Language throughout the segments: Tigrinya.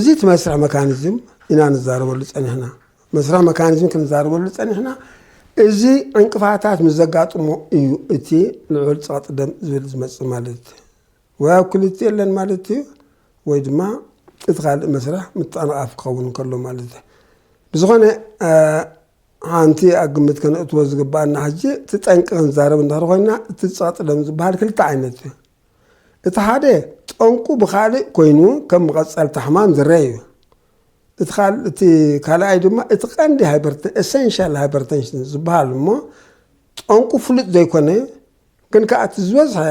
እዚ እቲ መስርሕ መካኒዝም ኢና ንዛረበሉ ጸኒሕና። መስርሕ መካኒዝም ክንዛረበሉ ጸኒሕና፣ እዚ ዕንቅፋታት ምስ ዘጋጥሞ እዩ እቲ ልዑል ጸቕጢ ደም ዝብል ዝመጽእ ማለት እዩ። ወይ ኣብ ክልቲኡ የለን ማለት እዩ፣ ወይ ድማ እቲ ካልእ መስርሕ ምትዕንቓፍ ክኸውን ከሎ ማለት እዩ። ብዝኾነ፣ እ፣ ሓንቲ ኣብ ግምት ከነእትዎ ዝግባኣና ሕጂ፣ እቲ ጠንቂ ክንዛረብ እንድሕር ኮይና፣ እቲ ጸቕጢ ደም ዝበሃል ክልተ ዓይነት እዩ። እቲ ሓደ ጠንቁ ብኻልእ ኮይኑ ከም መቐጸልታ ሕማም ዝረአ እዩ። እቲ ካል-፣ እቲ ካልኣይ ድማ እቲ ቀንዲ ሃይፐርተ-፣ ኤሰንሻል ሃይፐርቴንሽን ዝበሃል እሞ ጠንቁ ፍሉጥ ዘይኮነ፣ ግን ከኣ እቲ ዝበዝሐ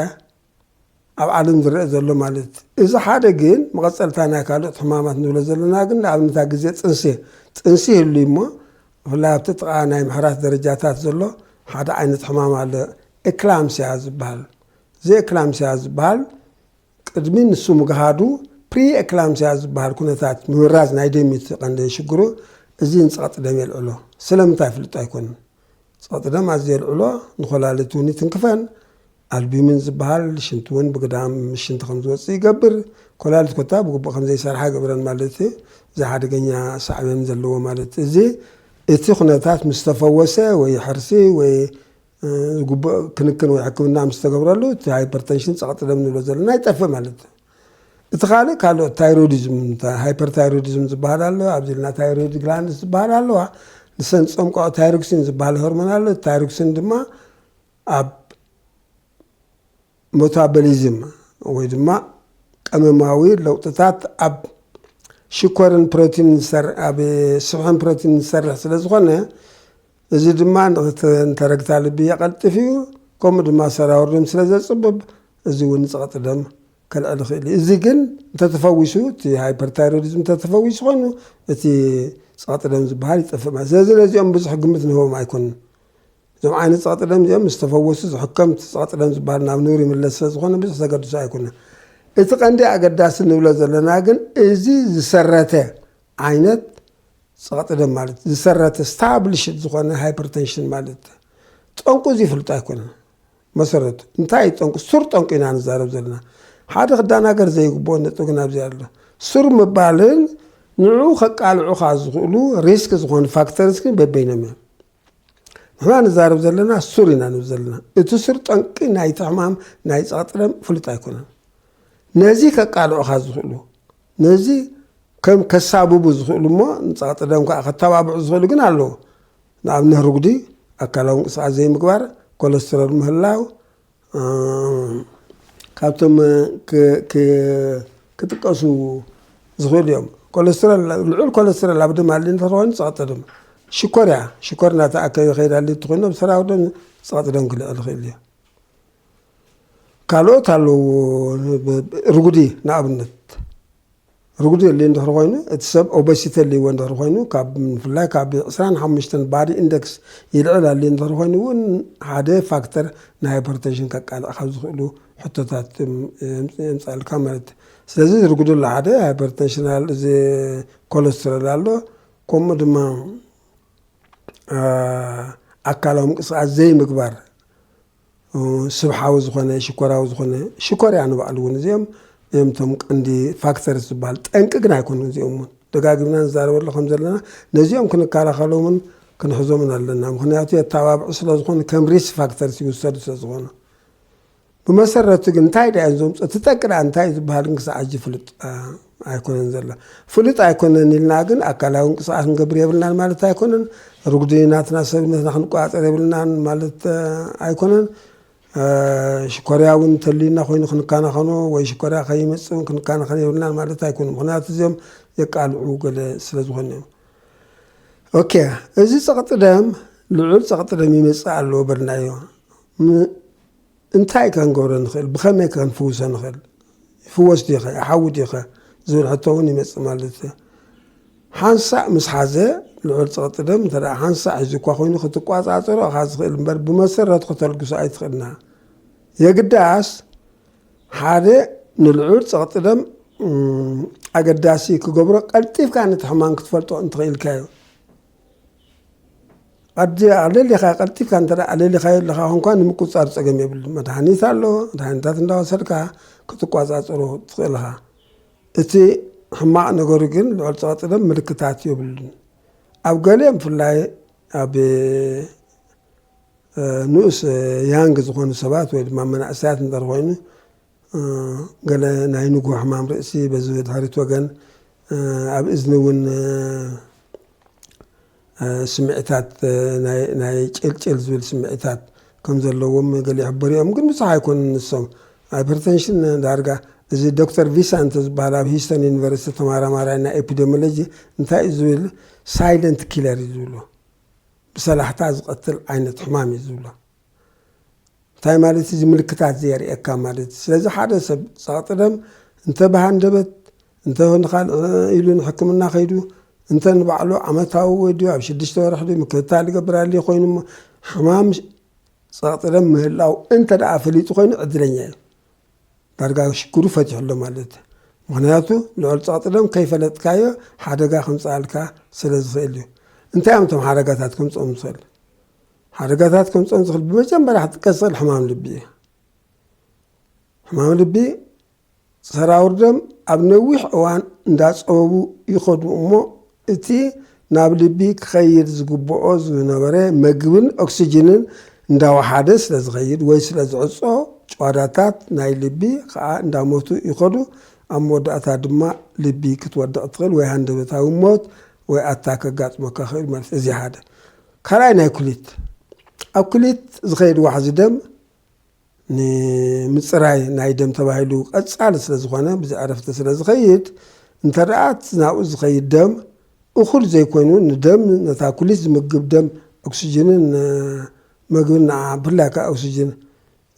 ኣብ ዓለም ዝረአ ዘሎ ማለት እዩ። እዚ ሓደ ግን መቐጸልታ ናይ ካልኦት ሕማማት ንብሎ ዘለና ግን ንኣብነት ኣብ ግዜ ጥንሲ፣ ጥንሲ ይህሉ እሞ ብፍላይ ኣብቲ ጥቓ ናይ ምሕራስ ደረጃታት ዘሎ ሓደ ዓይነት ሕማም ኣሎ፣ ኤክላምስያ ዝበሃል። እዚ ኤክላምስያ ዝበሃል ቅድሚ ንሱ ምግሃዱ ፕሪ ኤክላምስያ ዝበሃል ኩነታት ምብራዝ ናይ ደም እዩ እቲ ቀንዲ ሽግሩ። እዚ ንጸቕጢ ደም የልዕሎ። ስለምንታይ ፍሉጥ ኣይኮነን። ጸቕጢ ደም ኣዝዩ የልዕሎ፣ ንኮላሊት እውን ይትንክፈን። ኣልቢሚን ዝበሃል ሽንቲ እውን ብግዳም ሽንቲ ከም ዝወጽእ ይገብር። ኮላሊት ኮታ ብግቡእ ከም ዘይሰርሓ ይገብረን ማለት እዩ። እዚ ሓደገኛ ሳዕቤን ዘለዎ ማለት እዩ። እዚ እቲ ኩነታት ምስ ተፈወሰ ወይ ሕርሲ ወይ፣ እ፣ ዝግቡእ ክንክን ወይ ሕክምና ምስ ተገብረሉ እቲ ሃይፐርቴንሽን ጸቕጢ ደም ንብሎ ዘለና ይጠፍእ ማለት እዩ። እቲ ካልእ ካልኦት ታይሮይዲዝም፣ ሃይፐርታይሮይዲዝም ዝበሃል ኣሎ፣ ኣብዚ ኢልና ታይሮይድ ግላንድስ ዝበሃል ኣለዋ። ንሰን ዝጸምቀኦ ታይሮክሲን ዝበሃል ሆርሞን ኣሎ። እቲ ታይሮክሲን ድማ ኣብ ሜታቦሊዝም ወይ ድማ ቀመማዊ ለውጥታት ኣብ ሽኮርን ፕሮቲን ዝሰር-፣ ኣብ ስብሕን ፕሮቲን ዝሰርሕ ስለ ዝኾነ፣ እዚ ድማ ንኽት-፣ ንተረግታ ልቢ የቐልጥፍ እዩ። ከምኡ ድማ ሰራውር ደም ስለ ዘጽብብ፣ እዚ እውን ንጸቕጢ ደም ከልዕል ይኽእል እዩ። እዚ ግን እንተተፈዊሱ፣ እቲ ሃይፐርታይሮይዲዝም እንተተፈዊሱ ኮይኑ፣ እቲ ጸቕጢ ደም ዝበሃል ይጠፍእ ማለት። ስለዚ ነዚኦም ብዙሕ ግምት ንህቦም ኣይኮኑን። እዞም ዓይነት ጸቕጢ ደም እዚኦም ምስ ተፈወሱ ዝሕከም፣ እቲ ጸቕጢ ደም ዝበሃል ናብ ንቡር ይምለስ ስለ ዝኾነ ብዙሕ ዘገድሶ ኣይኮነን። እቲ ቀንዲ ኣገዳሲ ንብሎ ዘለና ግን እዚ ዝሰረተ ዓይነት ጸቕጢ ደም ማለት ዝሰረተ ስታብሊሽድ ዝኾነ ሃይፐርቴንሽን ማለት ጠንቁ እዚ ፍሉጥ ኣይኮነን። መሰረቱ እንታይ እዩ ጠንቁ? ሱር ጠንቁ ኢና ንዛረብ ዘለና። ሓደ ክዳናገር ዘይግብኦ ነጥቢ ግን ኣብዚ ኣሎ። ሱር ምባልን ንዕኡ ከቃልዑኻ ዝኽእሉ ሪስክ ዝኾኑ ፋክተርስ ግን በበይኖም እዮም። ንሕና ንዛረብ ዘለና ሱር ኢና ንብል ዘለና። እቲ ሱር ጠንቂ ናይቲ ሕማም ናይ ጸቕጢ ደም ፍሉጥ ኣይኮነን። ነዚ ከቃልዑኻ ዝኽእሉ፣ ነዚ ከም ከሳብቡ ዝኽእሉ እሞ ንጸቕጢ ደም ከኣ ከተባብዑ ዝኽእሉ ግን ኣለዉ። ንኣብነት ርጉዲ፣ ኣካላዊ ምንቅስቓስ ዘይምግባር፣ ኮለስትሮል ምህላው፣ እ፣ ካብቶም ክ-፣ ክ-፣ ክጥቀሱ ዝኽእሉ እዮም። ኮለስትሮል፣ ልዑል ኮለስትሮል ኣብ ደም ኣልዩ እንተኾይኑ ጸቕጢ ደም፣ ሽኮር እያ። ሽኮር እናተኣከበ ይኸይድ ኣልዩ እንተኾይኑ ኣብ ሰራዊ ደም ጸቕጢ ደም ክልዕል ይኽእል እዩ። ካልኦት ኣለዉ። ርጉዲ ንኣብነት፣ ርጉዲ የድልዮ እንድሕር ኮይኑ፣ እቲ ሰብ ኦበሲቲ የድልይዎ እንድሕር ኮይኑ፣ ካብ፣ ብፍላይ ካብ ዕስራን ሓሙሽተን ባዲ ኢንደክስ ይልዕል ኣልዩ እንድሕር ኮይኑ እውን ሓደ ፋክተር ንሃይፐርቴንሽን ከቃልዕ ካብ ዝኽእሉ ሕቶታት የምጽ-፣ የምጽኣልካ ማለት እዩ። ስለዚ ርጉዲ ኣሎ ሓደ ሃይፐርቴንሽን ኣሎ፣ እዚ ኮለስትሮል ኣሎ፣ ከምኡ ድማ፣ እ፣ ኣካላዊ ምንቅስቓስ ዘይምግባር፣ እ፣ ስብሓዊ ዝኾነ፣ ሽኮራዊ ዝኾነ፣ ሽኮር እያ ንባዕሉ እውን። እዚኦም እዮም እቶም ቀንዲ ፋክተርስ ዝበሃል። ጠንቂ ግን ኣይኮኑን እዚኦም እውን። ደጋጊምና ንዛረበሉ ከም ዘለና፣ ነዚኦም ክንከላኸሎምን ክንሕዞምን ኣለና። ምኽንያቱ የተባብዑ ስለ ዝኾኑ፣ ከም ሪስክ ፋክተርስ ይውሰዱ ስለ ዝኾኑ። ብመሰረቱ ግን እንታይ ደኣ እዮም ዘምጽኡ? እቲ ጠንቂ ደኣ እንታይ እዩ ዝበሃል ግን ክሳዕ ሕጂ ፍሉጥ፣ እ፣ ኣይኮነን ዘሎ። ፍሉጥ ኣይኮነን ኢልና ግን ኣካላዊ ምንቅስቓስ ክንገብር የብልናን ማለት ኣይኮነን። ርጉዲ ናትና ሰብነትና ክንቆጻጸር የብልናን ማለት፣ እ፣ ኣይኮነን። እ፣ ሽኮርያ እውን እንተልዩና ኮይኑ ክንከናኸኖ ወይ ሽኮርያ ከይመጽእ እውን ክንከናኸን የብልናን ማለት ኣይኮነን። ምኽንያቱ እዚኦም የቃልዑ ገለ ስለ ዝኾኑ እዮም። ኦኬ፣ እዚ ጸቕጢ ደም፣ ልዑል ጸቕጢ ደም ይመጽእ ኣሎ በልናዮ። ም-፣ እንታይ ከ ክንገብሮ ንኽእል? ብኸመይ ከ ክንፍውሶ ንኽእል? ይፍወስ ድዩ ኸ? ይሓዊ ድዩ ኸ? ዝብል ሕቶ እውን ይመጽእ ማለት እዩ። ሓንሳእ ምስ ሓዘ፣ ልዑል ጸቕጢ ደም እንተ ደኣ ሓንሳእ ሒዙ እኳ ኮይኑ ክትቋጻጸሮ ኢኻ ዝኽእል እምበር፣ ብመሰረቱ ከተልግሶ ኣይትኽእልና። የግዳስ ሓደ ንልዑል ጸቕጢ ደም፣ እም፣ ኣገዳሲ ክገብሮ፣ ቀልጢፍካ ነቲ ሕማም ክትፈልጦ እንተኽኢልካ እዩ። ኣዲ-፣ ኣለሊኻ፣ ቀልጢፍካ እንተ ደኣ ኣለሊኻዮ ኣለኻ ኮንኳ ንምቁጽጻር ጸገም የብሉ። መድሃኒት ኣሎ፣ መድሃኒታት እንዳወሰድካ ክትቋጻጸሮ ትኽእል ኢኻ። እቲ ሕማቕ ነገሩ ግን ልዑል ጸቕጢ ደም ምልክታት የብሉን። ኣብ ገሊኦም ብፍላይ ኣብ ንኡስ ያንግ ዝኾኑ ሰባት ወይ ድማ መናእሰያት እንተር ኮይኑ ገለ ናይ ንጉሆ ሕማም ርእሲ በዚ ድሕሪት ወገን ኣብ እዝኒ እውን ስምዒታት ናይ ጭልጭል ዝብል ስምዒታት ከም ዘለዎም ገለ ይሕበሩ እዮም። ግን ብዙሕ ኣይኮኑን ንሶም። ሃይፐርቴንሽን ዳርጋ እዚ ዶክተር ቪሳንት ዝበሃል ኣብ ሂውስተን ዩኒቨርሲቲ ተመራማራይ ናይ ኤፒደሚዮሎጂ እንታይ እዩ ዝብል ሳይለንት ኪለር እዩ ዝብሎ። ብሰላሕታ ዝቐትል ዓይነት ሕማም እዩ ዝብሎ። እንታይ ማለት እዚ ምልክታት ዘየርእየካ ማለት እዩ። ስለዚ ሓደ ሰብ ጸቕጢ ደም እንተ ብሃንደበት እንተ ንኻልእ ኢሉ ንሕክምና ከይዱ እንተ ንባዕሉ ዓመታዊ ወይ ድዩ ኣብ ሽዱሽተ ወርሒ ድዩ ምክትታል ይገብር ኣልዩ ኮይኑ እሞ ሕማም ጸቕጢ ደም ምህላው እንተ ደኣ ፈሊጡ ኮይኑ ዕድለኛ እዩ። ዳርጋ ሽግሩ ፈቲሑ ኣሎ ማለት እዩ። ምክንያቱ ልዑል ጸቕጢ ደም ከይፈለጥካዮ ሓደጋ ከምጽኣልካ ስለ ዝኽእል እዩ። እንታይ እዮም እቶም ሓደጋታት ከምጽኦም ዝኽእል? ሓደጋታት ከምጽኦም ዝኽእል ብመጀመርያ ክትጥቀስ ዝኽእል ሕማም ልቢ እዩ። ሕማም ልቢ ሰራውር ደም ኣብ ነዊሕ እዋን እንዳጸበቡ ይኸዱ እሞ እቲ ናብ ልቢ ክኸይድ ዝግብኦ ዝነበረ መግብን ኦክስጅንን እንዳወሓደ ስለ ዝኸይድ ወይ ስለ ዝዕጾ ጨዋዳታት ናይ ልቢ ከዓ እንዳሞቱ ይኸዱ። ኣብ መወዳእታ ድማ ልቢ ክትወድቕ ትኽእል ወይ ሃንደበታዊ ሞት ወይ ኣታክ ከጋጥመካ ክእል ማለት እዚ ሓደ። ካልኣይ ናይ ኩሊት ኣብ ኩሊት ዝኸይድ ዋሕዚ ደም ንምፅራይ ናይ ደም ተባሂሉ ቀፃሊ ስለ ዝኾነ ብዚ ዕረፍቲ ስለ ዝኸይድ እንተ ደኣ ናብኡ ዝኸይድ ደም እኹል ዘይኮይኑ ንደም ነታ ኩሊት ዝምግብ ደም ኦክስጅንን መግብን ንዓ ብፍላይ ከዓ ኦክስጅን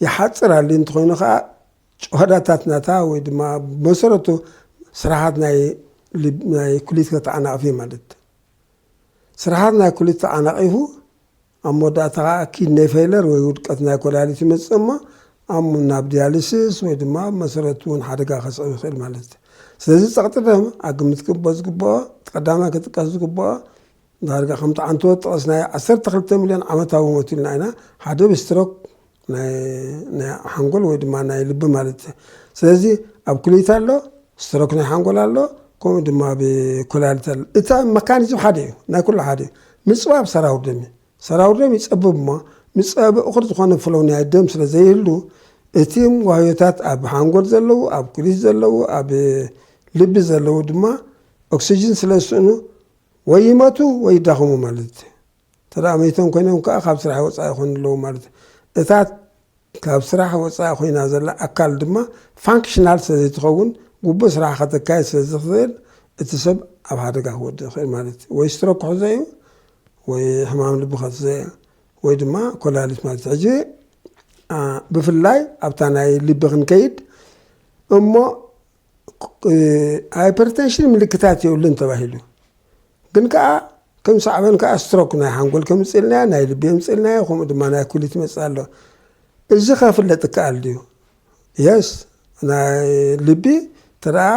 ይሓፅር ኣሉ እንተኾይኑ ከዓ ጨዋዳታት ናታ ወይ ድማ ብመሰረቱ ስራሓት ናይ ኩሊት ከተዓናቕፊ ማለት ስርሓት ናይ ኩሊት ተዓናቒፉ ኣብ መወዳእታ ከዓ ኪድኔ ፌለር ወይ ውድቀት ናይ ኮላሊት ይመፅእ እሞ ኣብ ናብ ዲያሊሲስ ወይ ድማ ኣብ መሰረቱ እውን ሓደጋ ከስዕብ ይኽእል ማለት እዩ። ስለዚ ፀቕጢ ደም ኣብ ግምት ክግበኦ ዝግበኦ ቀዳማይ ክጥቀስ ዝግበኦ ዳርጋ ከምቲ ዓንተወት ጠቐስናዮ ዓሰርተ ክልተ ሚልዮን ዓመታዊ ሞት ኢልና ኢና ሓደ ብስትሮክ ናይ ሓንጎል ወይ ድማ ናይ ልቢ ማለት እዩ። ስለዚ ኣብ ኩሊት ኣሎ ስትሮክ ናይ ሓንጎል ኣሎ ከምኡ ድማ ብኮላሊት ኣሎ። እታ መካኒዝም ሓደ እዩ ናይ ኩሉ ሓደ እዩ። ምፅባብ ሰራውር ደም እዩ። ሰራውር ደም ይፀብብ እሞ ምፀባብ እኹል ዝኾነ ፍለው ናይ ደም ስለ ዘይህሉ እቲ ዋህዮታት ኣብ ሓንጎል ዘለዉ ኣብ ኩሊት ዘለዉ ኣብ ልቢ ዘለዉ ድማ ኦክሲጅን ስለ ዝስእኑ ወይ ይመቱ ወይ ይዳኸሙ ማለት እዩ። ተደኣ መይቶም ኮይኖም ከዓ ካብ ስራሕ ወፃኢ ይኾኑ ኣለዉ ማለት እዩ። እታ ካብ ስራሕ ወፃኢ ኮይና ዘላ ኣካል ድማ ፋንክሽናል ስለ ዘይትኸውን ግቡእ ስራሕ ከተካየድ ስለ ዝኽእል እቲ ሰብ ኣብ ሓደጋ ክወድእ ይኽእል ማለት እዩ። ወይ ስትሮክ ክሕዞ እዩ ወይ ሕማም ልቢ ከትዘ ወይ ድማ ኮላሊት ማለት እዩ። ሕጂ ብፍላይ ኣብታ ናይ ልቢ ክንከይድ እሞ ሃይፐርቴንሽን ምልክታት የብሉን ተባሂሉ ግን ከዓ ከም ሳዕበን ከዓ ስትሮክ ናይ ሓንጎል ከምፅእልናዮ ናይ ልቢ የምፅእልናዮ ከምኡ ድማ ናይ ኩሊት ይመፅእ ኣሎ። እዚ ከፍለጥ ይከኣል ድዩ? የስ ናይ ልቢ ተደኣ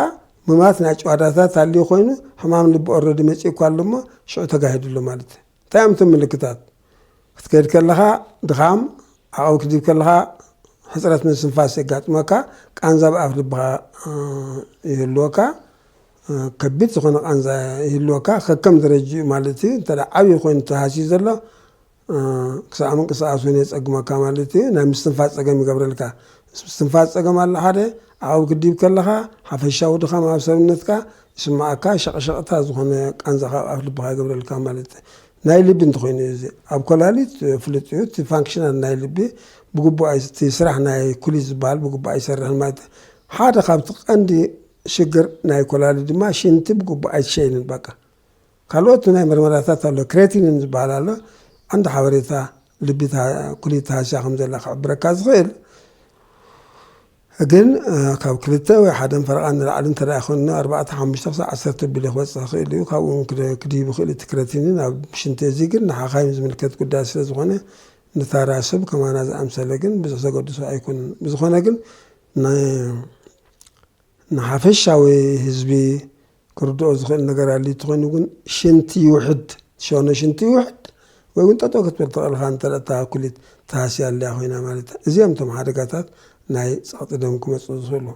ምማት ናይ ጨዋዳታት ኣልዩ ኮይኑ ሕማም ልቢ ኦረዲ መፂእ እኳ ኣሎ እሞ ሽዑ ተጋሂዱ ኣሎ ማለት እዩ። እንታይ እዮም እቶም ምልክታት? ክትከይድ ከለኻ ድኻም ዓቐብ ክትዲብ ከለኻ ሕፅረት ምስትንፋስ የጋጥመካ ቃንዛ ብኣፍ ልብኻ ይህልወካ ከቢድ ዝኾነ ቃንዛ ይህልወካ ከከም ደረጅኡ ማለት እዩ እንተ ዓብዪ ኮይኑ ተሃስዩ ዘሎ ክሳዕ ምንቅስቃስ እውን የፀግመካ ማለት እዩ ናይ ምስትንፋስ ፀገም ይገብረልካ ምስትንፋስ ፀገም ኣሎ ሓደ ዓቐብ ክዲብ ከለኻ ሓፈሻዊ ድኻም ኣብ ሰብነትካ ይስማዓካ ሸቕሸቕታ ዝኾነ ቃንዛ ካብ ኣፍ ልብኻ ይገብረልካ ማለት እዩ ናይ ልቢ እንተኮይኑ እዚ ኣብ ኮላሊት ፍሉጥ እዩ እቲ ፋንክሽናል ናይ ልቢ ብግቡእ እቲ ስራሕ ናይ ኩሊት ዝበሃል ብግቡእ ኣይሰርሕን ማለት ሓደ ካብቲ ቀንዲ ሽግር ናይ ኮላሊት ድማ ሽንቲ ብግቡእ ኣይትሸይንን በቃ ካልኦት ናይ መርመራታት ኣሎ ክሬቲኒን ዝበሃል ኣሎ ዓንዲ ሓበሬታ ልቢ ኩሊት ተሃስያ ከም ዘላ ክሕብረካ ዝኽእል ግን ካብ ክልተ ወይ ሓደ ፈረቓ ንላዕሊ እንተ ደኣ ኮይኑ ኣርባዕተ ሓሙሽተ ክሳብ ዓሰርተ ቢልዮ ክበፅሕ ይኽእል እዩ። ካብኡ እውን ክደ- ክድይብ ይኽእል እቲ ክረቲኒን ኣብ ሽንቲ እዚ ግን ንሓኻይም ዝምልከት ጉዳይ ስለ ዝኾነ ንታራ ሰብ ከማና ዝኣምሰለ ግን ብዙሕ ዘገድሶ ኣይኮነን። ብዝኾነ ግን ን- ንሓፈሻዊ ህዝቢ ክርድኦ ዝኽእል ነገር ኣልዩ እንተኾይኑ ግን ሽንቲ ይውሕድ፣ ሸኖ ሽንቲ ይውሕድ ወይ እውን ጠጠው ክትብል ትኽእል ኢኻ እንተ ደኣ እታ ኩሊት ተሃስያ ኣልያ ኮይና ማለት እዩ። እዚኦም እቶም ሓደጋታት ናይ ጸቕጢ ደም ክመጽኡ ዝኽእሉ።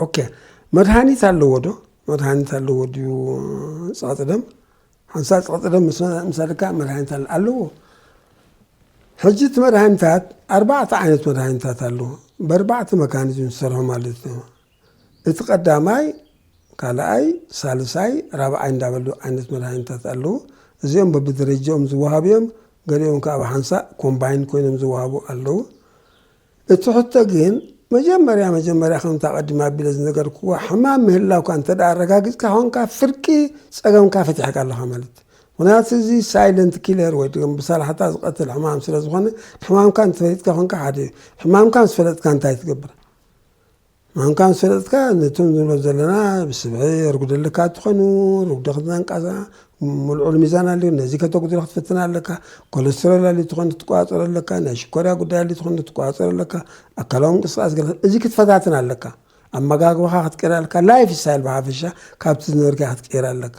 ኦኬ፣ መድሃኒት ኣለዎ ዶ? መድሃኒት ኣለዎ ድዩ ጸቕጢ ደም? ሓንሳብ ጸቕጢ ደም ምስ፣ ምስ ኣለካ መድሃኒት ኣለ-፣ ኣለዎ። ሕጂ እቲ መድሃኒታት፣ ኣርባዕተ ዓይነት መድሃኒታት ኣለዎ። ብኣርባዕተ መካኒዝም ዝሰርሑ ማለት እዩ። እቲ ቀዳማይ፣ ካልኣይ፣ ሳልሳይ፣ ራብዓይ እንዳበሉ ዓይነት መድሃኒታት ኣለዉ። እዚኦም በብደረጃኦም ዝወሃቡ እዮም። ገሊኦም ከዓ ብሓንሳእ ኮምባይን ኮይኖም ዝወሃቡ ኣለዉ። እቲ ሕቶ ግን መጀመርያ መጀመርያ ከምታ ቀዲማ ኣቢለ ዝነገርክዎ ሕማም ምህላውካ እንተ ደኣ ኣረጋጊጽካ ኮንካ ፍርቂ ጸገምካ ፈቲሕካ ኣለኻ ማለት እዩ። ምኽንያቱ እዚ ሳይለንት ኪለር ወይ ድማ ብሳላሕታ ዝቐትል ሕማም ስለ ዝኾነ ሕማምካ እንተፈሊጥካ ኮንካ ሓደ እዩ። ሕማምካ ምስ ፈለጥካ እንታይ ትገብር? ሕማምካ ምስ ፈለጥካ ነቶም ንብሎ ዘለና ብስብሒ ርጉድ ኣለካ ትኾኑ፣ ርጉድ ክትንቀሳ፣ ምልዑል ሚዛን ኣልዩ፣ ነዚ ከተጉድሎ ክትፍትን ኣለካ። ኮለስትሮል ኣልዩ ትኾን ክትቆጻጸሮ ኣለካ። ናይ ሽኮርያ ጉዳይ ኣልዩ ትኾን ክትቆጻጸሮ ኣለካ። ኣካላዊ ምንቅስቃስ ገለ እዚ ክትፈታትን ኣለካ። ኣመጋግባኻ ክትቀይር ኣለካ። ላይፍ ስታይል ብሓፈሻ ካብቲ ዝነበርካ ክትቀይር ኣለካ።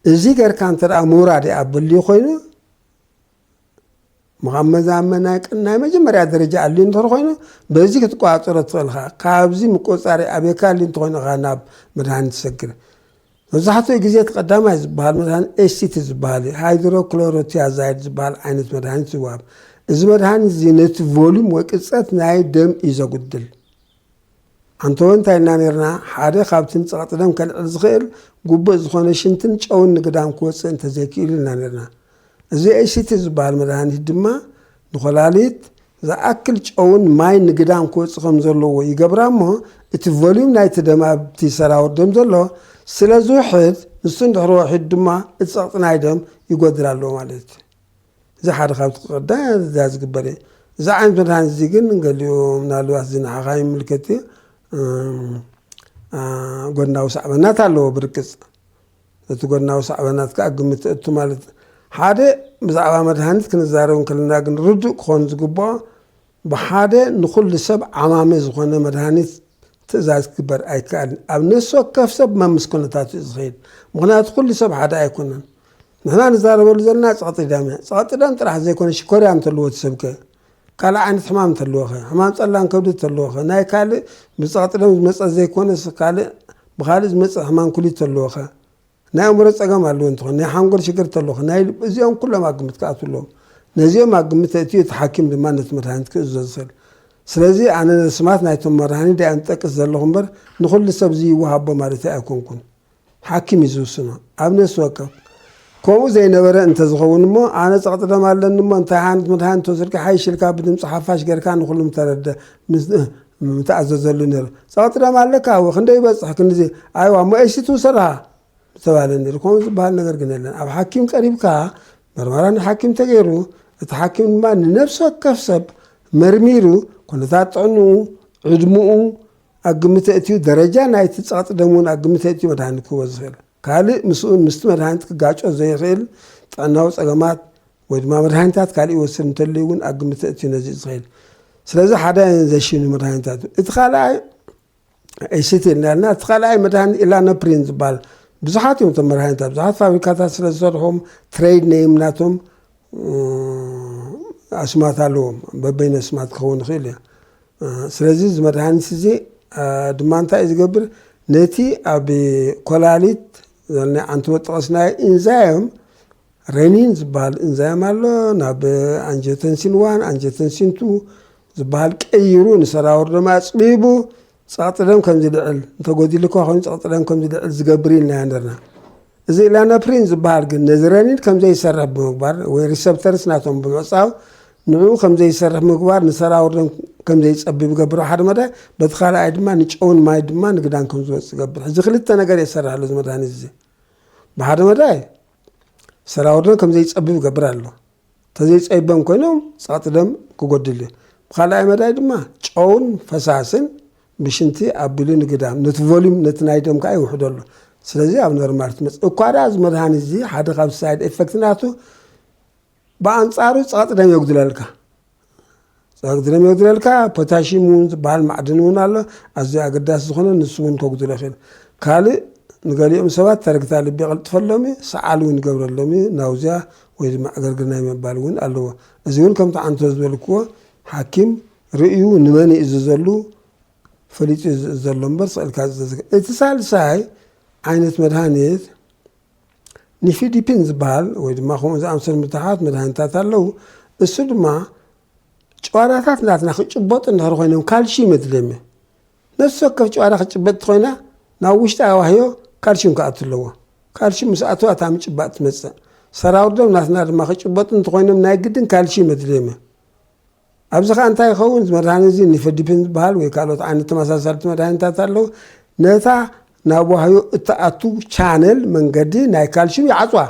እዚ ገርካ እንተ ደኣ ምውራድ ይኣበልዩ ኮይኑ ምኻብ መዛመ ናይ ቅን-፣ ናይ መጀመርያ ደረጃ ኣልዩ እንተኾነ ኮይኑ በዚ ክትቆጻጸሮ ትኽእል ኢኻ። ካብዚ ምቁጽጻር ይኣብየካ ኣልዩ እንተኾይኑ ኢኻ ናብ መድሃኒት ትሰግር። መብዛሕትኡ ግዜ እቲ ቀዳማይ ዝበሃል መድሃኒት ኤስቲ ቲ ዝበሃል እዩ። ሃይድሮክሎሮቲያዛይድ ዝበሃል ዓይነት መድሃኒት ዝወሃብ። እዚ መድሃኒት እዚ ነቲ ቮሉም ወይ ቅርጸት ናይ ደም እዩ ዘጉድል። ኣንቶወ እንታይ ኢልና ነርና? ሓደ ካብቲ ንጸቕጢ ደም ከልዕል ዝኽእል ግቡእ ዝኾነ ሽንትን ጨውን ንግዳም ክወጽእ እንተዘይክኢሉ ኢልና ነርና። እዚ ኤስቲ ቲ ዝበሃል መድሃኒት ድማ ንኮላሊት ዝኣክል ጨውን ማይ ንግዳም ክወጽእ ከም ዘለዎ ይገብራ እሞ፣ እቲ ቮሊዩም ናይቲ ደም ኣብቲ ሰራውር ደም ዘሎ ስለ ዝውሕድ፣ ንሱ እንድሕር ወሒዱ ድማ እቲ ጸቕጢ ናይ ደም ይጎድል ኣለዎ ማለት እዩ። እዚ ሓደ ካብቲ ክቕዳ እዛ ዝግበር እዩ። እዚ ዓይነት መድሃኒት እዚ ግን ገሊኡ ምናልባት እዚ ንዓኻ ይምልከት እዩ። እም፣ አ፣ ጎድናዊ ሳዕበናት ኣለዎ ብርግጽ። እቲ ጎድናዊ ሳዕበናት ከኣ ግምት እቱ ማለት ሓደ ብዛዕባ መድሃኒት ክንዛረብ እንከለና ግን ርዱእ ክኾን ዝግብኦ ብሓደ ንኹሉ ሰብ ዓማሚ ዝኾነ መድሃኒት ትእዛዝ ክግበር ኣይከኣልን። ኣብ ነፍሲ ወከፍ ሰብ መምስ ኩነታቱ እዩ ዝኸይድ። ምኽንያቱ ኩሉ ሰብ ሓደ ኣይኮነን። ንሕና ንዛረበሉ ዘለና ጸቕጢ ደም እያ። ጸቕጢ ደም ጥራሕ ዘይኮነ ሽኮርያ እንተልዎ እቲ ሰብከ፣ ካልእ ዓይነት ሕማም እንተልዎኸ፣ ሕማም ጸላም ከብዲ እንተልዎኸ፣ ናይ ካልእ ብጸቕጢ ደም ዝመጸ ዘይኮነስ ካልእ ብኻልእ ዝመጸ ሕማም ኩሊት እንተልዎኸ፣ ናይ ኣእምሮ ጸገም ኣለዎ እንተኾነ፣ ናይ ሓንጎል ሽግር እንተልዎኸ፣ ናይ ልብ፣ እዚኦም ኩሎም ኣብ ግምት ክኣትዉ ኣለዎም። ነዚኦም ኣብ ግምት ኣእትዩ እቲ ሓኪም ድማ ነቲ መድሃኒት ክእዝዞ ዝኽእል። ስለዚ ኣነ ነስማት ናይቶም መድሃኒት ዲኣ ንጠቅስ ዘለኹ እምበር ንኹሉ ሰብ እዚ ይወሃቦ ማለት ኣይኮንኩን። ሓኪም እዩ ዝውስኖ። ኣብ ነፍሲ ወከፍ ከምኡ ዘይነበረ እንተዝኸውን እሞ ኣነ ጸቕጢ ደም ኣለኒ እሞ እንታይ ዓይነት መድሃኒት ተወሲድካ ሓይሽ ኢልካ ብድምፂ ሓፋሽ ጌርካ ንኹሉ ምተረደ ምስ-፣ ምተኣዘዘሉ ነይሩ። ጸቕጢ ደም ኣለካ እወ ክንደይ ይበጽሕ ክንድዚ ኣይዋ እሞ ኤሲ ትውሰድኻ ምተባለ ነይሩ። ከምኡ ዝበሃል ነገር ግን የለን። ኣብ ሓኪም ቀሪብካ መርመራ ንሓኪም ተገይሩ እቲ ሓኪም ድማ ንነፍሲ ወከፍ ሰብ መርሚሩ ኩነታት ጥዕንኡ፣ ዕድምኡ፣ ኣብ ግምት ኣእትዩ ደረጃ ናይቲ ጸቕጢ ደም እውን ኣብ ግምት ኣእትዩ መድሃኒት ክህቦ ዝኽእል። ካልእ ምስኡ ምስቲ መድሃኒት ክጋጮ ዘይኽእል ጥዕናዊ ጸገማት ወይ ድማ መድሃኒታት ካልእ ይወስድ እንተልዩ እውን ኣብ ግምት ኣእትዩ ነዚ ዝኽእል። ስለዚ ሓደ ዘሽኑ መድሃኒታት እዩ። እቲ ካልኣይ ኤሲቲ ኢልና፣ እቲ ካልኣይ መድሃኒት ኢላነፕሪን ዝበሃል ብዙሓት እዮም እቶም መድሃኒታት። ብዙሓት ፋብሪካታት ስለ ዝሰርሖም ትሬድ ኔም ናቶም፣ እ፣ ኣስማት ኣለዎም። በበይነ ኣስማት ክኸውን ይኽእል እዩ። እ፣ ስለዚ እዚ መድሃኒት እዚ፣ እ፣ ድማ እንታይ እዩ ዝገብር? ነቲ ኣብ ኮላሊት ዘሎ ናይ ኣንቲቦ ጠቐስናዮ ኢንዛይም፣ ሬኒን ዝበሃል ኢንዛይም ኣሎ፣ ናብ ኣንጂዮተንሲን ዋን፣ ኣንጂዮተንሲን ቱ ዝበሃል ቀይሩ ንሰራውር ደም ኣጽቢቡ ጸቕጢ ደም ከም ዝልዕል፣ እንተጎዲሉ እኳ ኮይኑ ጸቕጢ ደም ከም ዝልዕል ዝገብር ኢልና ነርና። እዚ ኢላነፕሪን ዝበሃል ግን ነዚ ሬኒን ከም ዘይሰርሕ ብምግባር ወይ ሪሰፕተርስ ናቶም ብምዕጻው ንዕኡ ከም ዘይሰርሕ ምግባር ንሰራውር ደም ከም ዘይጸብብ ይገብር ሓደ መዳይ፣ በቲ ካልኣይ ድማ ንጨውን ማይ ድማ ንግዳን ከም ዝወጽእ ይገብር። ሕዚ ክልተ ነገር የሰርሕ ኣሎ እዚ መድሃኒት እዚ። ብሓደ መዳይ ሰራውር ደም ከም ዘይጸብብ ይገብር ኣሎ። እንተዘይጸቢቦም ኮይኖም ጸቕጢ ደም ክጎድል እዩ። ብኻልኣይ መዳይ ድማ ጨውን ፈሳስን ብሽንቲ ኣቢሉ ንግዳም ነቲ ቮሊዩም ነቲ ናይ ደም ከኣ ይውሕዶ ኣሎ። ስለዚ ኣብ ኖርማል ትመጽእ። እኳ ደኣ እዚ መድሃኒት እዚ ሓደ ካብ ሳይድ ኤፈክት ናቱ ብኣንጻሩ ጸቕጢ ደም የጉድለልካ። ጸቕጢ ደም የጉድለልካ። ፖታሽም እውን ዝበሃል ማዕድን እውን ኣሎ። ኣዝዩ ኣገዳሲ ዝኾነ ንሱ እውን ከጉድሎ ይኽእል። ካልእ ንገሊኦም ሰባት ተረግታ ልቢ የቐልጥፈሎም እዩ። ሰዓል እውን ይገብረሎም እዩ። ናውዝያ ወይ ድማ ዕግርግር ናይ ምባል እውን ኣለዎ። እዚ እውን ከምቲ ዓንቶ ዝበልክዎ ሓኪም ርእዩ ንመን ይእዝዘሉ ፈሊጡ እዩ ዝእዘዝ ዘሎ እምበር ስቕ ኢልካ ዝእዘዝ። እቲ ሳልሳይ ዓይነት መድሃኒት ኒፊዲፒን ዝበሃል ወይ ድማ ከምኡ ዝኣምሰሉ ምትሓት መድሃኒታት ኣለዉ። እሱ ድማ ጨዋዳታት ናትና ክጭበጡ እንድሕር ኮይኖም ካልሽዩም የድልዮም እዩ። ነፍሲ ወከፍ ጨዋዳ ክጭበጥ እንተኮይና ናብ ውሽጢ ኣዋህዮ ካልሽዩም ክኣቱ ኣለዎ። ካልሽዩም ምስ ኣተወ እታ ምጭባጥ ትመፅእ። ሰራውር ደም ናትና ድማ ክጭበጡ እንተኮይኖም ናይ ግድን ካልሽዩም የድልዮም እዩ። ኣብዚ ከኣ እንታይ ይኸውን? እዚ መድሃኒት እዚ ኒፈዲፕን ዝበሃል ወይ ካልኦት ዓይነት ተመሳሳልቲ መድሃኒታት ኣለዉ። ነታ ናብ ዋህዮ እትኣቱ ቻነል መንገዲ ናይ ካልሽዩም ይዓፅዋ።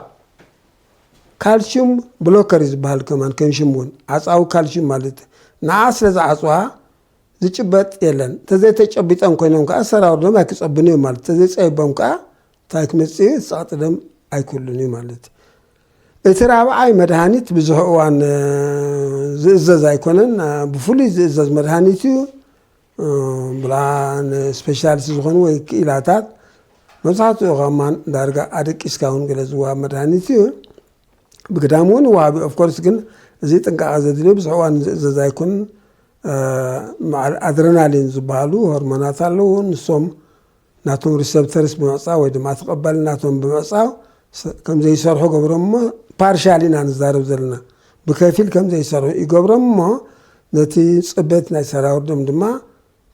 ካልሽዩም ብሎከር እዩ ዝበሃል ከማን ከም ሽም እውን ዓፃዊ ካልሽዩም ማለት እዩ። ንዓ ስለ ዝዓፅዋ ዝጭበጥ የለን። እንተዘይተጨቢጦም ኮይኖም ከዓ ሰራውር ደም ኣይክፀቡን እዮም ማለት እዩ። እንተዘይፀቢቦም ከዓ እንታይ ክመፅእ እዩ? ጸቕጢ ደም ኣይክህሉን እዩ ማለት እዩ። እቲ ራብዓይ መድሃኒት ብዙሕ እዋን እ፣ ዝእዘዝ ኣይኮነን። እ፣ ብፍሉይ ዝእዘዝ መድሃኒት እዩ። እ፣ ብላ ንስፔሻሊስት ዝኾኑ ወይ ክኢላታት መብዛሕትኡ ከማን ዳርጋ ኣደቂስካ እውን ገለ ዝወሃብ መድሃኒት እዩ። ብግዳም እውን ወሃቢ ኦፍኮርስ፣ ግን እዚ ጥንቃቐ ዘድልዮ ብዙሕ እዋን ዝእዘዝ ኣይኮነን። እ፣ መዓል ኣድረናሊን ዝበሃሉ ሆርሞናት ኣለዉ። ንሶም ናቶም ሪሰፕተርስ ብምዕፃው ወይ ድማ ተቐባልነቶም ብምዕፃው ስ-፣ ከም ዘይሰርሑ ገብሮም እሞ፣ ፓርሻል ኢና ንዛረብ ዘለና፣ ብከፊል ከም ዘይሰርሑ ይገብሮም እሞ፣ ነቲ ፅበት ናይ ሰራውር ደም ድማ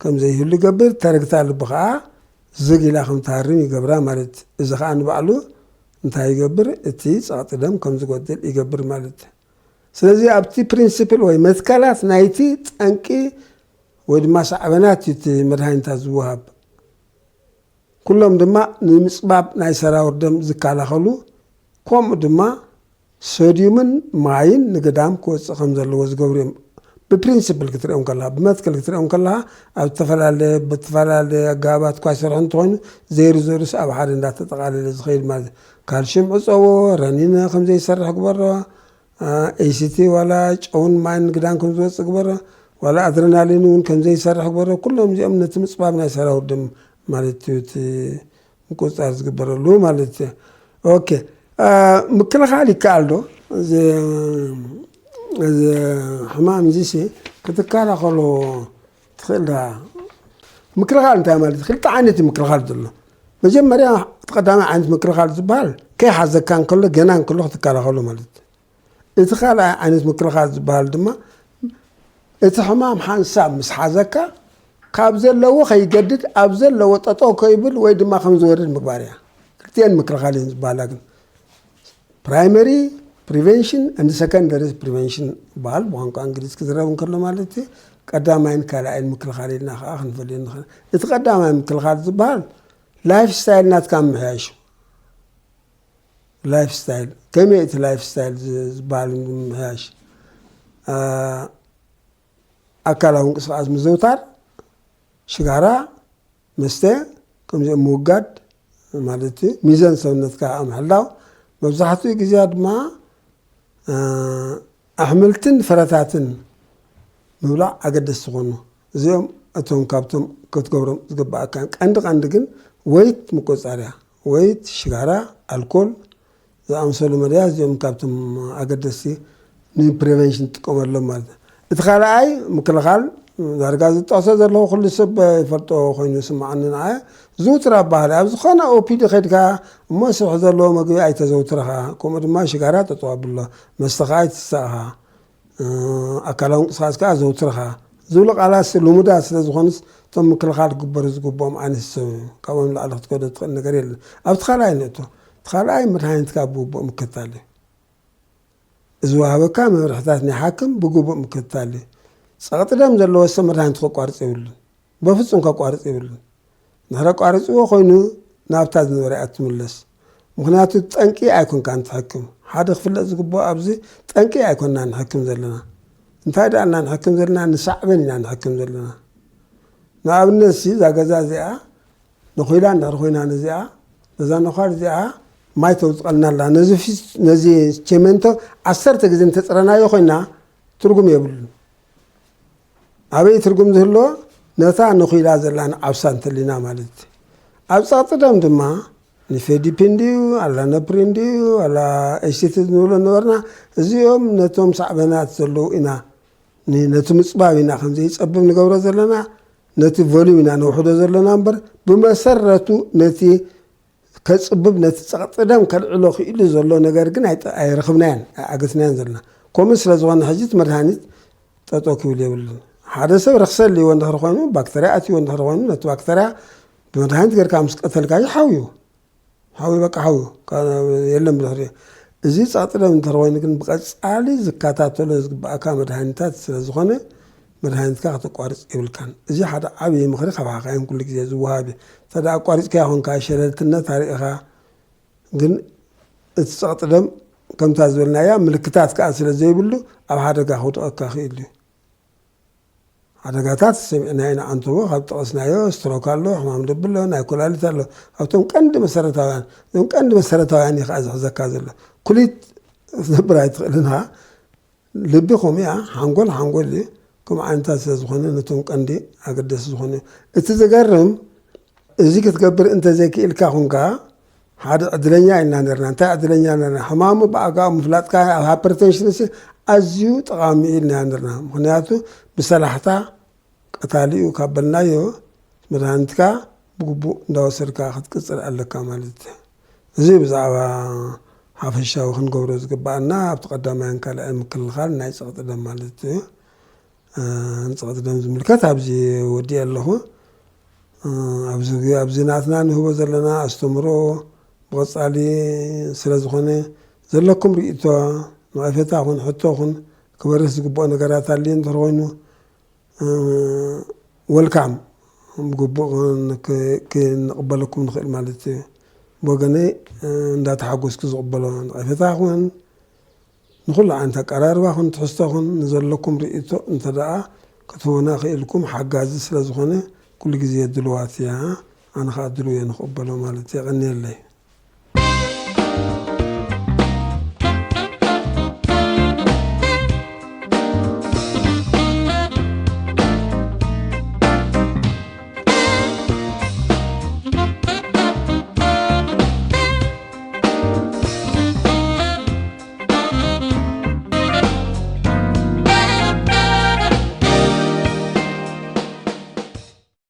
ከም ዘይህሉ ይገብር። ተረግታ ልቢ ከዓ ዝግ ኢላ ከም ትሃርም ይገብራ ማለት። እዚ ከዓ ንባዕሉ እንታይ ይገብር? እቲ ፀቕጢ ደም ከም ዝጎድል ይገብር ማለት። ስለዚ ኣብቲ ፕሪንሲፕል ወይ መትከላት ናይቲ ጠንቂ ወይ ድማ ሳዕበናት እዩ እቲ መድሃኒታት ዝወሃብ። ኩሎም ድማ ንምጽባብ ናይ ሰራውር ደም ዝከላኸሉ፣ ከምኡ ድማ ሶድዩምን ማይን ንግዳም ክወጽእ ከም ዘለዎ ዝገብሩ እዮም። ብፕሪንሲፕል ክትሪኦም ከለኻ፣ ብመትከል ክትሪኦም ከለኻ፣ ኣብ ዝተፈላለየ፣ ብዝተፈላለየ ኣገባባት እኳ ይሰርሑ እንተኾይኑ፣ ዘይሩ ዘሩስ ኣብ ሓደ እንዳተጠቓለለ ዝኸይድ ማለት እዩ። ካልሽየም ዕጸዎ፣ ረኒነ ከም ዘይሰርሕ ግበሮ፣ አ፣ ኤሲቲ ዋላ ጨውን ማይን ንግዳም ከም ዝወጽእ ግበሮ፣ ዋላ ኣድረናሊን እውን ከም ዘይሰርሕ ግበሮ። ኩሎም እዚኦም ነቲ ምጽባብ ናይ ሰራውር ደም ማለት እዩ፣ እቲ ምቁጽጻር ዝግበረሉ ማለት እዩ። ኦኬ፣ አ፣ ምክልኻል ይከኣል ዶ? እዚ፣ እዚ ሕማም እዚ ሲ ክትከላኸሎ ትኽእል ዳ? ምክልኻል እንታይ ማለት እዩ? ክልተ ዓይነት እዩ ምክልኻል ዘሎ። መጀመርያ፣ እቲ ቀዳማይ ዓይነት ምክልኻል ዝበሃል ከይሓዘካ እንከሎ፣ ገና እንከሎ ክትከላኸሎ ማለት እዩ። እቲ ካልኣይ ዓይነት ምክልኻል ዝበሃል ድማ፣ እቲ ሕማም ሓንሳብ ምስ ሓዘካ፣ ካብ ዘለዎ ከይገድድ፣ ኣብ ዘለዎ ጠጠው ከይብል ወይ ድማ ከም ዝወርድ ምግባር እያ። ክልቲኤን ምክልኻል እየን ዝበሃላ ግን። ፕራይመሪ ፕሪቨንሽን ኤንድ ሰከንደሪ ፕሪቨንሽን ይበሃል ብቋንቋ እንግሊዝ ክዝረብ እንከሎ ማለት እዩ። ቀዳማይን ካልኣይን ምክልኻል ኢልና ከዓ ክንፈልዮ ንኽእል። እቲ ቀዳማይ ምክልኻል ዝበሃል ላይፍ ስታይል ናትካ ምምሕያሽ እዩ። ላይፍ ስታይል፣ ከመይ እቲ ላይፍ ስታይል ዝ-፣ ዝበሃል ምምሕያሽ? አ፣ ኣካላዊ ምንቅስቃስ ምዝውታር፣ ሽጋራ፣ መስተ፣ ከምዚኦም ምውጋድ ማለት እዩ። ሚዛን ሰውነትካ ምሕላው፣ መብዛሕትኡ ግዜ ድማ፣ አ፣ ኣሕምልትን ፍረታትን ምብላዕ ኣገደስቲ ዝኾኑ፣ እዚኦም እቶም ካብቶም ክትገብሮም ዝግብኣካን ቀንዲ ቀንዲ ግን ወይት ምቁጽጻር እያ። ወይት፣ ሽጋራ፣ ኣልኮል ዝኣመሰሉ መድያት እዚኦም ካብቶም ኣገደስቲ ንፕሪቨንሽን ትጥቀመሎም ማለት እዩ። እቲ ካልኣይ ምክልኻል፣ ዳርጋ ዝጠቕሶ ዘለኹ ኩሉ ሰብ ይፈልጦ ኮይኑ ይስምዓኒ ንዓየ። ዝውትር ኣባህላ ኣብ ዝኾነ ኦፒዲ ከድካ እሞ ስብሒ ዘለዎ መግቢ ኣይተዘውትርኻ፣ ከምኡ ድማ ሽጋራ ጠጠው ኣብሎ፣ መስተ ከዓ ኣይትሳእኻ፣ እ፣ ኣካላዊ ምንቅስቃስ ከዓ ዘውትርኻ ዝብሉ ቃላት ልሙዳት ስለ ዝኾኑስ እቶም ምክልኻል ክግበሩ ዝግብኦም ዓይነት ሰብ እዩ። ካብኦም ንላዕሊ ክትከዶ ትኽእል ነገር የለን። ኣብቲ ካልኣይ ንእቶ። እቲ ካልኣይ መድሃኒትካ ብግቡእ ምክታል እዩ። ዝወሃበካ መምርሕታት ናይ ሓክም ብግቡእ ምክትታል እዩ። ጸቕጢ ደም ዘለዎ ሰብ መድሃኒት ከቋርጽ የብሉን። በፍጹም ከቋርጽ የብሉን። እንድሕር ኣቋሪጽዎ ኮይኑ ናብታ ዝነበረ እያ ትምለስ። ምኽንያቱ ጠንቂ ኣይኮንካን ትሕክም። ሓደ ክፍለጥ ዝግብኦ ኣብዚ ጠንቂ ኣይኮንና ንሕክም ዘለና። እንታይ ደኣ እና ንሕክም ዘለና? ንሳዕበን ኢና ንሕክም ዘለና። ንኣብነት ሲ እዛ ገዛ እዚኣ ነኹላ እንድሕር ኮይና ነዚኣ፣ ነዛ ነዃል እዚኣ ማይ ተውፅቐልና ኣላ። ነዚ ፊስ-፣ ነዚ ቸመንቶ ዓሰርተ ግዜ እንተፅረናዮ ኮይና ትርጉም የብሉን። ኣበይ ትርጉም ዝህልዎ? ነታ ነኹላ ዘላ ንዓብሳ እንተሊና ማለት እዩ። ኣብ ጸቕጢ ደም ድማ ኒፌዲፒን ድዩ፣ ኣላ ነፕሪን ድዩ፣ ኣላ ኤሲቲ ንብሎ ነበርና። እዚኦም ነቶም ሳዕበናት ዘለዉ ኢና፣ ን-፣ ነቲ ምጽባብ ኢና ከም ዘይጸብብ ንገብሮ ዘለና። ነቲ volume ኢና ነውሕዶ ዘለና እምበር፣ ብመሰረቱ ነቲ ከጽብብ፣ ነቲ ጸቕጢ ደም ከልዕሎ ክኢሉ ዘሎ ነገር ግን ኣይጠ-፣ ኣይረኽብናዮን፣ ኣይኣገትናዮን ዘለና። ከምኡ ስለ ዝኾነ፣ ሕጂ እቲ መድሃኒት ጠጠው ክብል የብሉን። ሓደ ሰብ ረኽሲ ኣልይዎ እንድሕር ኮይኑ፣ ባክተርያ ኣትይዎ እንድሕር ኮይኑ፣ ነቲ ባክተርያ ብመድሃኒት ጌርካ ምስ ቀተልካዮ ሓውዩ። ሓዊ በቃ ሓዊ፣ ካ-፣ የለን ብድሕሪኡ። እዚ ጸቕጢ ደም እንተኾይኑ ግን ብቐጻሊ ዝከታተሎ ዝግብኣካ መድሃኒታት ስለ ዝኾነ፣ መድሃኒትካ ከተቋርጽ የብልካን። እዚ ሓደ ዓብዪ ምኽሪ ካብ ሓካይም ኩሉ ግዜ ዝወሃብ እዩ። እንተ ደኣ ኣቋሪጽካዮ ኾንካ፣ ሸለልትነት ኣርእኻ፣ ግን እቲ ጸቕጢ ደም ከምታ ዝበልናያ ምልክታት ከኣ ስለ ዘይብሉ፣ ኣብ ሓደጋ ከውድቐካ ክእል እዩ። ሓደጋታት ሰሚዕና ኢና፣ ኣንተቦ ካብ ጠቐስናዮ፣ ስትሮክ ኣሎ፣ ሕማም ልቢ ኣሎ፣ ናይ ኩላሊት ኣሎ። ካብቶም ቀንዲ መሰረታውያን፣ እዞም ቀንዲ መሰረታውያን እዩ ከኣ ዝሕዘካ ዘሎ። ኩሊት ክትነብር ኣይትኽእልን ኢኻ። ልቢ ከምኡ እያ፣ ሓንጎል ሓንጎል እዩ። ከምኡ ዓይነታት ስለ ዝኾነ፣ ነቶም ቀንዲ ኣገደስቲ ዝኾኑ እዩ። እቲ ዝገርም፣ እዚ ክትገብር እንተዘይክኢልካ ኹንካ፣ ሓደ ዕድለኛ ኢልና ነርና። እንታይ ዕድለኛ ነርና? ሕማሙ ብኣግባቡ ምፍላጥካ ኣብ ሃይፐርቴንሽን ሲ ኣዝዩ ጠቓሚ ኢልና ነርና። ምኽንያቱ ብሰላሕታ ቀታሊኡ ካብ በልናዮ፣ መድሃኒትካ ብግቡእ እንዳወሰድካ ክትቅጽል ኣለካ ማለት እዩ። እዚ ብዛዕባ ሓፈሻዊ ክንገብሮ ዝግብኣና ኣብቲ ቀዳማይን ካልኣይን ምክልኻል ናይ ጸቕጢ ደም ማለት እዩ። እ፣ ንጸቕጢ ደም ዝምልከት ኣብዚ ወዲኤ ኣለኹ። እ፣ ኣብዚ፣ ኣብዚ ናትና ንህቦ ዘለና ኣስተምህሮ ብቐጻሊ ስለ ዝኾነ፣ ዘለኩም ርእይቶ፣ ነቐፌታ ኹን፣ ሕቶ ኹን፣ ክበርህ ዝግብኦ ነገራት ኣልዩ እንተኾይኑ፣ እ፣ ወልካም፣ ብግቡእ ክን-፣ ክ-፣ ክንቕበለኩም ንኽእል ማለት እዩ። ብወገነይ፣ እ፣ እንዳተሓጎስኩ ዝቕበሎ ነቐፌታ ኹን፣ ንኹሉ ዓይነት ኣቀራርባ ኹን ትሕዝቶ ኹን ንዘለኩም ርእይቶ እንተ ደኣ ክትህቡና ክኢልኩም ሓጋዚ ስለ ዝኾነ ኩሉ ግዜ ድልዋት እያ። ኣነ ኸኣ ድሉው እየ ንኽቕበሎ ማለት እየ። የቐንየለይ።